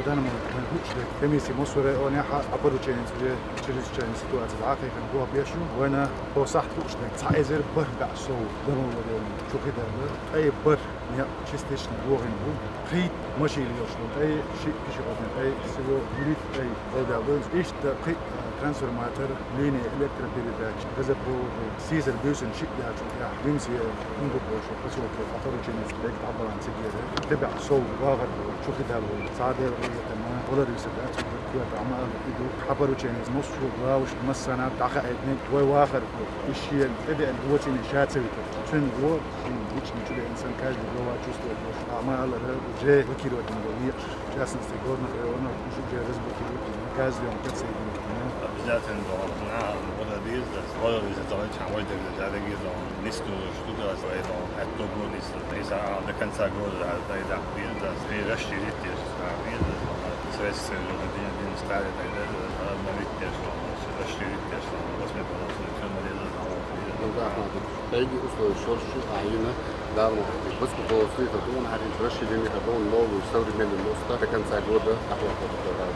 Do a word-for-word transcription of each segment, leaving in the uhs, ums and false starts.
Данный момент вайна хууш дерг, комисси массо а районехьа а порученец уже чрезвычайная ситуация дӀакхайкхина, гох беш ю. Вайна хӀо сахьт хууш дерг, цхьа эзар бархӀ бӀе сов дала вара чу кхидала. Ткъе бархӀ некъ частично дохийна бу. Кхийтта машина лелаш ду, ткъе шиъ пешеходный, ткъе всего вуьрхӀитта, ткъе гӀолдал ду. Иштта кхийтта трансформатор, линия электропередач, газопровод, сийсара буьйсанна шиъ даьчул тӀехьа Вимсвет, Индукошев посёлке, а порученец дерг дӀабахана цигара. ТӀе бӀе сов вахар чу кхидала ву. Цхьа дера гӀетама, валар висар дац, угар коьрта Ӏамал и ду. Хьа порученец массо а главашка массанхьа дӀахаийтина, вай вахар бу. Из шена тӀедеана воцийна ша ца витар. Цуьнан во, шийна лично чу деана санна, каждый глава чувствует, что Ӏамалара уже блокировать ду некъаш. В частности, горных районах уж уже разблокировать ду, газ лён подсоединить ду. Обязательно должен на вот это бизнес, вот это бизнес, давай, чего это, это бизнес, не стоит, что ты, это, это бизнес. Иза до конца года, а, да, и да, бизнес, и расширить, а, бизнес, а, связь с, э, бизнес, а, да, и да, обновить, а, что, расширить, а, что, восьмой полосы, всё нарезать, а, вот, и Ну да, да. Смотри, такие условия, что, что, а, именно, да, ну, восьмой полосы, это, он, а, расширение, это, он, новый, современный мост, до конца года, а, вот, вот, вот, да.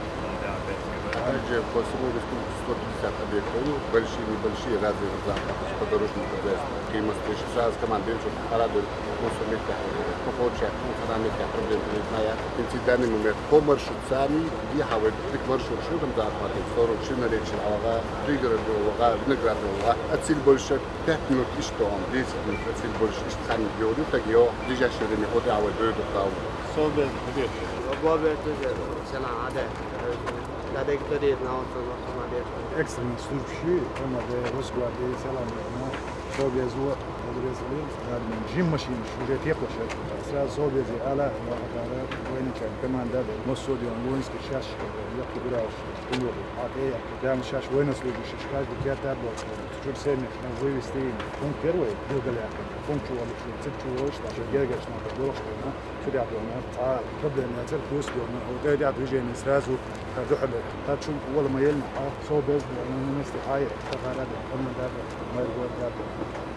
Да, да, да. Также по всему республике сто пятьдесят объектов, ну, большие, небольшие, разные, там, по дорожному хозяйству. Какие мосты, сейчас командуем, что порадуем. Мосо меттехь, по полчаса, ну, хана меттехь проблем перед моя. Инцидентный момент. По маршрут сами, где хавает, так маршрут, что там захватывает, сорок, шина речи, алга, пригород, алга, виноградный, алга. Отсюда больше пять минут, и что он, десять минут, отсюда больше, и что сами говорю, так его, в ближайшее время, вот я вот дойду к тому. Собер, где? Бобер, где? Сена, а, да. Да, да, кто здесь, на вот, вот, вот, вот, вот. Экстренный случай, МВД, Росгвардия, салам, Собезо, Росгвардия, жим машинаш уже текхаш. Сразу Собезе ала, вахатара, военный команда, массо а воинский шаш, якки гураш, кулури, а те, прямо шаш военнослужащий, каждый кертар был. Чур семья, вывести им. Пункт первый, Билгалякин. Пункт чего лучше, цепь чего лучше, там, гергаш, надо было, что, ну, сюда, ну, а проблема, церковь, ну, вот это движение сразу, а, духле. Та чу вала ма елна, а, Собез, ну, на месте, ай, Сахара, да, Командар, да, Майргор, да, да,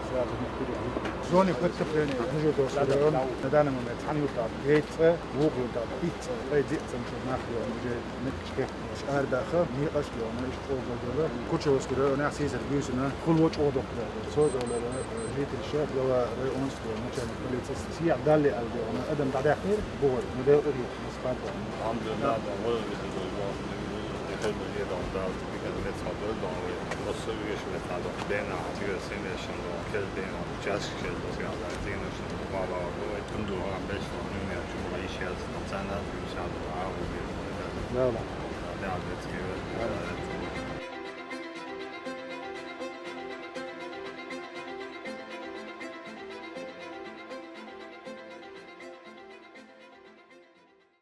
сразу не перейти. Зоны подкрепления, уже то, что он на данный момент, они вот так, яйца, вугу, да, пицца, ай, дети, нахуй, уже не пешкек. Ардаха, некъаш, иштта чӀогӀа дара. Кучевский районехь сийсара буьйсанна, хӀул вочу доккха. Цо зовлара, э, житель шеф, глава районского начальник полиции. Сияхь далли аьлла, адам дӀадаьккхира, бохура. Ну, дел ури, спарта. Алхьамдулиллах, да, вот, это, это, это, да, это, это, это, Массо а вешан ветхьа доху, дена, цигара семьяшна доху, кер дена, участок шер доху, цигара дена, цигара шна доху, баба, ну, это, ну, доху, а, беш, ну, ну, я чу, ну, ищ, я, национальный, ну, ся, доху, а, ну, ну, да. Да, да. Да, да, детский, да, да.